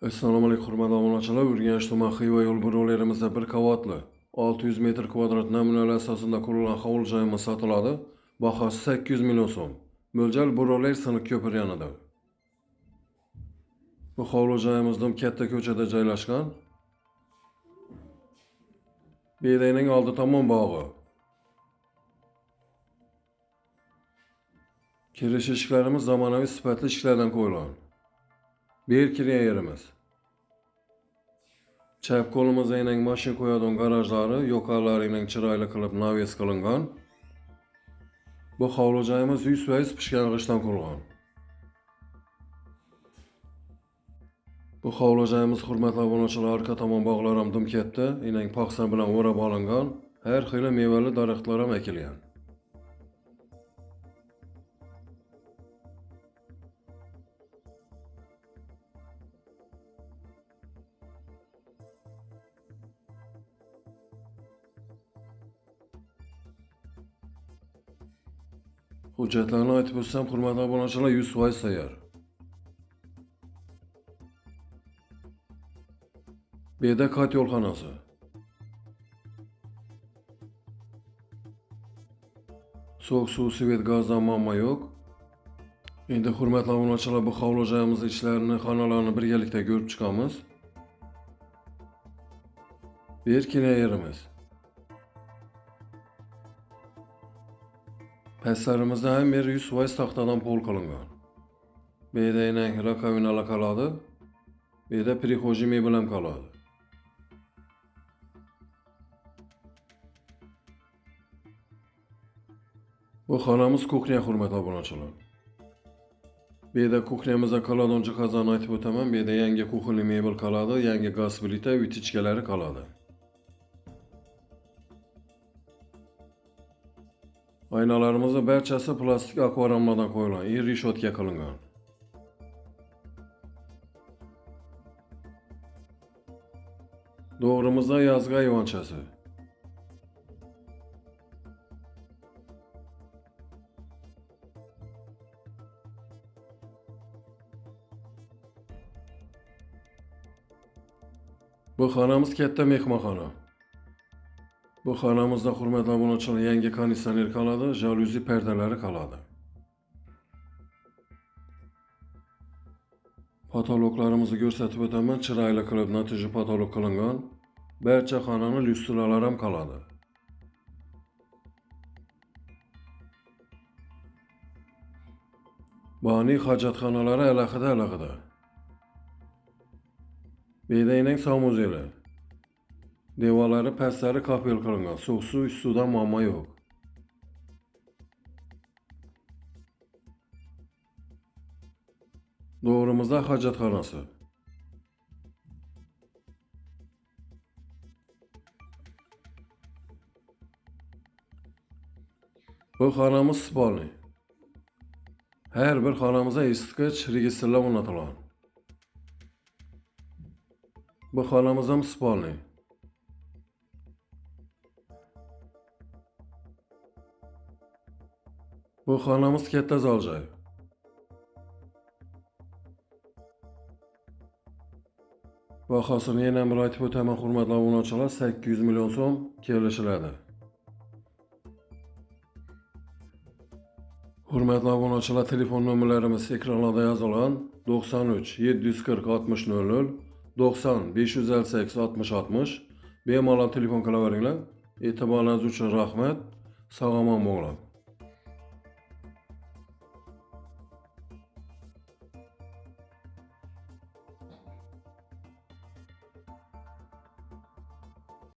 Assalomu alaykum hurmatli obunachilar. Urganch tuman Xiva yo'l burolerimizda bir qavatli 600 metr kvadrat namunali asosida qurilgan hovli joyimiz sotiladi. Bahosi 800 million so'm. Mo'ljal Buroler siniq ko'pir yanida. Bu hovli joyimizdan katta ko'chada joylashgan. Bedayning oldi tomon bog'i. Kirish eshiklarimiz zamonaviy sifatli eshiklardan qo'yilgan. Bu yer kirgan yerimiz. Chap qo'limizda enang mashina qo'yadigan garajlari, yuqorilari enang chiroyli qilib naves qilingan. Bu hovli joyimiz 100% pishgan g'ishtdan qurilgan. Bu hovli joyimiz hurmatli obunachilar arka tomon bog'lar ham dim katta, enang paxsa bilan o'rab olingan, har xil mevali daraxtlar ham ekilgan. Hujjatlarni aytib o'tsam, hurmatli obunachilar 100% tayyor. Bu yerda kotyol xonasi. Sovuq suv, svet, gazdan muammo yo'q. Endi hurmatli obunachilar bu hovli joyimiz ichlarini, xonalarini birgalikda ko'rib chiqamiz. Bu yer kirgan yerimiz. Pastlarimizda ham yer 100% taxtadan pol qilingan. Bu yerda enang rakovinalar qoladi. Bu yerda prixojiy mebel ham qoladi. Bu xonamiz kuxnya hurmatli obunachilar. Bu yerda kuxnyamizda qoladigan jihozlarni aytib o'taman. Bu yerda yangi kuxonli mebel qoladi, yangi gaz plita, vitichkalari qoladi. Aynalarimizni barchasi plastik akvaramlardan qo'yilgan, reshotka qilingan. Doğrumuzda yazgı ayvonchasi. Bu xonamiz katta mehmonxona. Bu xonamizda hurmatli obunachilar yangi konditsioner qoladi, jalyuzi pardalari qoladi. Patologlarimizni ko'rsatib o'taman, chiroyli qilib natija patolog qilingan. Barcha xonani lyustralari ham qoladi. Bani hojatxonalari alohida. Bu yerda enang samuzeli. Devorlari pastlari kapel qilingan. Sovuq suv, suvdan muammo yo'q. Doğrumuzda hojatxonasi. Bu xonamiz spalni. Har bir xonamizda isitgich, registrlar o'rnatilgan. Bu xonamiz ham spalni. Bu xonamiz katta zal joy. Bahosini yana bir aytib o'taman hurmatli obunachilar, 800 million so'm kelishiladi. Hurmatli obunachilar, telefon nomerlarimiz ekranlarda yozilgan: 93 740 60 00, 90 558 60 60. Bemalol telefon qilaveringlar. E'tiboringiz uchun rahmat. Sog' omon bo'linglar.